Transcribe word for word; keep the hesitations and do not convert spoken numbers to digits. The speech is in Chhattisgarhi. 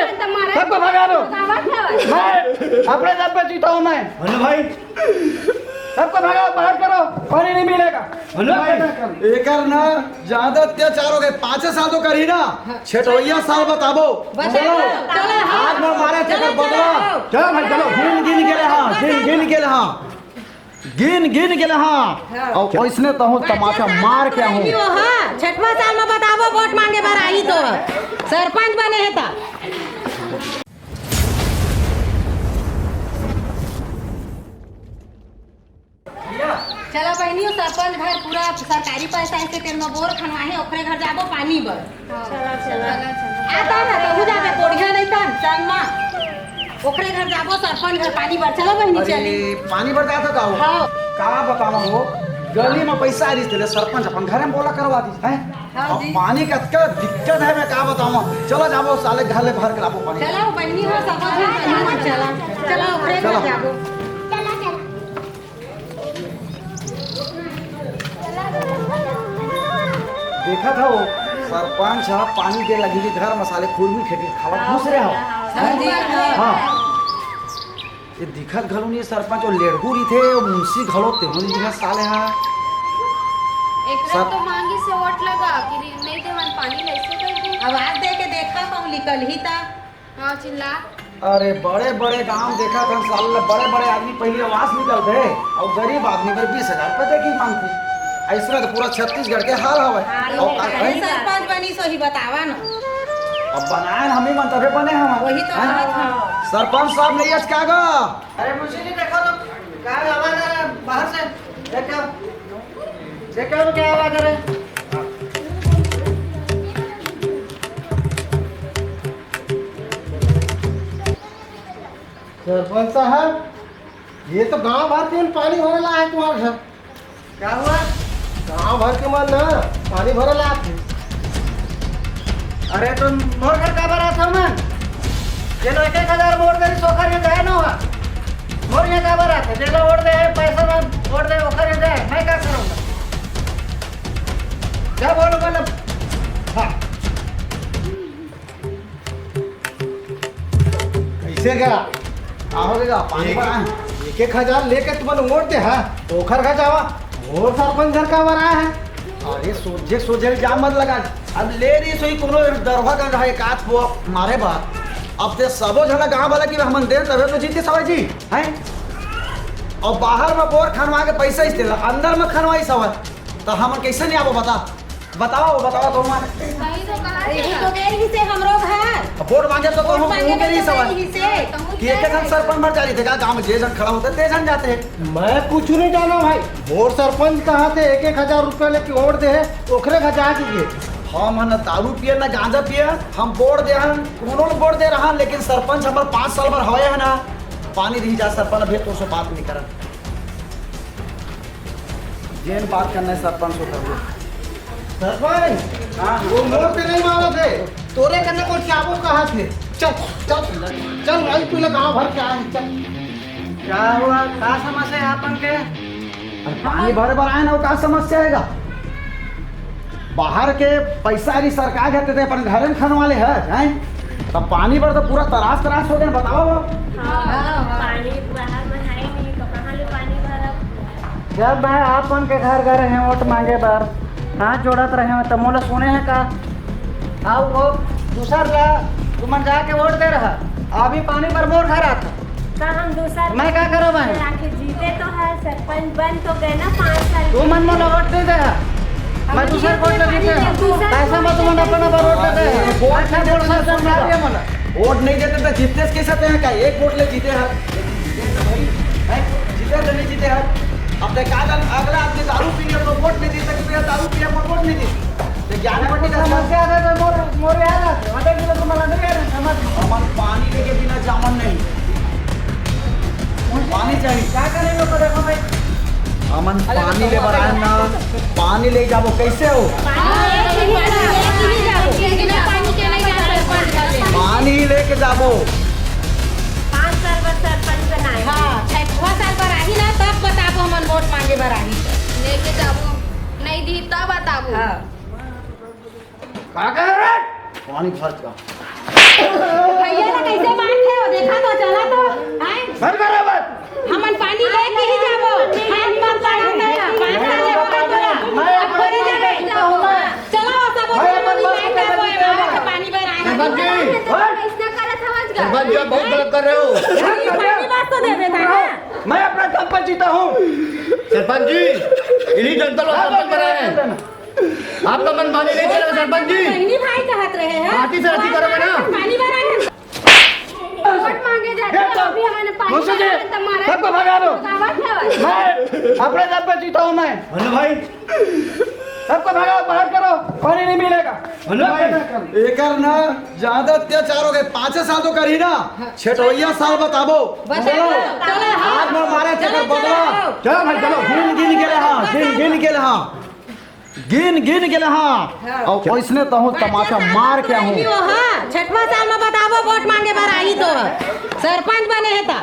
सबको भगा दो। मैं अपने दम पे जीता हूँ मैं। भाई, सबको भगाओ, बाहर करो, पानी नहीं मिलेगा। एकर ना ज्यादा अत्याचार हो गए, पाँचे साल तो करही ना, छठवैया साल बताबो। चलो, आज मैं मारे तेकर बदला। चलो भाई, चलो। गिन गिन के रहा, गिन गिन के रहा, गिन गिन के रहा। और इसने तो हूँ तमाचा मार के हूँ। छठवां साल में बताबो, वोट मांगे बर आही तो सरपंच बने है ता। चला बहिनी, वो सरपंच घर पूरा सरकारी पैसा ऐसे तेल में बोर खनवाहे, ओकरे घर जाबो पानी बर। चला, चला। आता ना तो हो जाबे कोढ़िया नहीं तन संग मा। ओकरे घर जाबो सरपंच घर पानी बर। चला बहिनी, चली। पानी बर जाता का हो? हाँ। का बतावा हो, गली में पैसा आ रही तेले सरपंच अपन घर में बोला करवा दी है। हाँ अब जी। पानी का अतका दिक्कत है, मैं का बतावा। चला जाबो साले घर ले भर के लाबो पानी। चला बहिनी हो, सब चला, चला, चला, ओकरे घर जाबो। देखा था वो सरपंच ह पानी दे लगी के घर मसाले खुरमी खेती खावा घुस रहे हो। हाँ जी, हाँ। हाँ। ये दिखत घलो नहीं सरपंच, वो लेड़गू रही थे, वो मुंशी घलो तेहू नहीं दिखत साले हा। एकरा सर- तो मांगी से वोट लगा कि नहीं देवन पानी लैसे कर दे। आवाज दे के देखा कहूँ निकल ही ता। हाँ, चिल्ला। अरे, बड़े-बड़े गांव देखा था, साल ले बड़े-बड़े आदमी पहली आवाज निकलते, और गरीब आदमी पर बीस हजार रुपए दे के मांगते। ऐसने तो पूरा छत्तीसगढ़ के हाल हवे। हाँ, और ये का अरे, कहीं? सरपंच बनी सो ही बतावा ना। अब बनाए हम ही मन तबे बने हम। वही तो हैं? बात है। सरपंच साहब नहीं आज क्या गा? अरे, मुंशी जी, देखो तो, क्या आवाज आ रहा है बाहर से? देखो, देखो, क्या आवाज आ रहा है? सरपंच साहब, ये तो गांव भर के पानी भरला है तुम्हारे घर। क्या हुआ? गांव भर के मन ना पानी भरला है। अरे, तो मोर घर का भरा था मन? ये लो, एक एक हजार मोर दे, सोखर ये जाए ना हुआ। मोर ये का भरा था? जेला वोट दे, पैसा में वोट दे, ओखर ये जाए, मैं क्या करूँगा? क्या बोलूँगा ना? हाँ। कैसे गया? का हो गया? पानी एक, पड़ा है। एक एक हजार लेके तुमन वोट दे, हाँ? ओखर घर जावा, मोर सरपंच घर का बर आया है? अरे, सोझे सोझे इल्जाम मत लगा। अब ले रही सोई कोनो दरवा का रहा एक आध वो मारे बा। अब ते सबो झना गाँव वाला की हमन दे तबे तो जीते सवाई जी, हैं? और बाहर में बोर खनवा के पैसा इस देला, अंदर में खनवाई सवाई, तो हमन कैसे नहीं आबो बता? बताओ, बताओ तो माने। सही तो कहा यही था। तो देर ही से हमरो घर। अब वोट मांगे तो वोट कहूँ मांगे कहूँ के तो नहीं सवाल। यही से। कि एक एक हम सरपंच मर जा रही थे का? गाँव में जे जन खड़ा होते ते जन जाते हैं। मैं कुछ नहीं जाना भाई। मोर सरपंच कहाँ थे एक एक हजार रुपया लेके वोट दे है, ओकरे घर जा दीजिए। हम है ना दारू पिए ना गांजा पिए, हम वोट दे हैं, कोनो वोट दे रहा, लेकिन सरपंच हमारे पाँच साल भर हवे है ना, पानी नहीं जा सरपंच, अभी तो से बात नहीं करन। जेन बात करना है सरपंच से कर लो। सरपंच, हाँ। वो मोर पे नहीं मारा थे, तोरे करने को चाबो कहा थे। चल, चल, चल, भाई, तू लगा भर के आए, चल। क्या हुआ? का समस्या है अपन के? अरे, पानी भरे बर आए ना, वो का समस्या हैगा? बाहर के पैसा यदि सरकार देते थे, अपन घरे में खनवा ले है, हैं? तब पानी बर तो पूरा तरास तरास हो गए, बताओ अब। हाँ, पानी बाहर में है ही नहीं, तो कहाँ ले पानी भरब? जब मैं आपन के घर गए रहे वोट मांगे बर, हाथ जोड़त रहे हो, तो मोला सुने है का? आओ वो दूसर ला तुमन जाके वोट दे रहा, अभी पानी पर मोर घर आता। का हम दूसर मैं का करब है? आके जीते तो है, सरपंच बन तो गए ना पाँच साल। तू मन मोला वोट दे दे है। मैं दूसर कोर्ट ले जीते हैं। दूसर पैसा मत तुमन अपना पर वोट दे दे है। वोट अच्छा, नहीं देते वोट तो सब सुन रहा है। वोट नहीं देते तो जीतते कैसे थे? का एक वोट ले जीते हैं? हैं? जीते तो नहीं जीते हैं। अब देख, अगर अगला आदमी दारू पी लिया तो वोट नहीं दे सकते, दारू पिया पर वोट नहीं दे सकते। तो ज्ञान पर नहीं समस्या है तो मोर, मोर यार है। मतलब कि तो तुम्हारा नहीं यार है, समझ में। हमन पानी लेके बिना जामन नहीं। पानी चाहिए। क्या करेंगे तो देखो भाई। हमन पानी ले बर आए ना, पानी ले जाबो, कैसे हो? पानी लेके जाबो। पानी लेके जाबो। पाँच साल बाद सरपंच बनाए। हाँ, छठवा साल पर आही ना, तब बताबो, हमन वोट मांगे बर आही। लेके जाबो, नहीं दी, तब बताबो। हाँ। का कहे रे? पानी भर का। भैया ला कैसे बांधे हो, देखा तो, चला तो। आए? बंद करो, बंद। हमन पानी लेके ही जाबो। हाथ मत बढ़ा, पाँच साल हो गए तोला। अब करे जाबे। चलो, सब मैं अपन बात लेके जाबो, करने वाला हूँ। पानी भर आए। सरपंच जी। ऐसा करत हवस गा। सरपंच जी, आप बहुत गलत कर रहे हो। ये पानी बस तो दे देता है। मैं अपना काम पर जीता हूँ। सरपंच जी, इन्हीं जनता लोग सरपंच बनाए हैं। आपका मन पानी नहीं चलेगा सरपंच जी। बहनी भाई कहत रहे हैं। पार्टी से अथी करोगे ना। पानी भरा है। वोट मांगे जाते हैं, अभी हमने पानी भरा है, तो मारा सबको भगा दो। मैं अपने दम पे जीता हूँ मैं। हेलो भाई। सबको भगाओ, बाहर करो, पानी नहीं मिलेगा। हेलो भाई। एकर ना ज्यादा अत्याचार हो गए, पाँचे साल तो करही ना, छठवैया साल बताबो। बताबो। चलो। चलो, हाँ। आज मैं मारे थे चलो, बदला। चलो, चलो। गिन गिन के रहा, गिन गिन के रहा। गिन गिन के ले हाँ। हाँ। अउ ओइसने तहूँ तमाचा मार के आहूँ। हाँ, छठवाँ साल में बताबो, वोट मांगे बर आही तो सरपंच बने हे ता।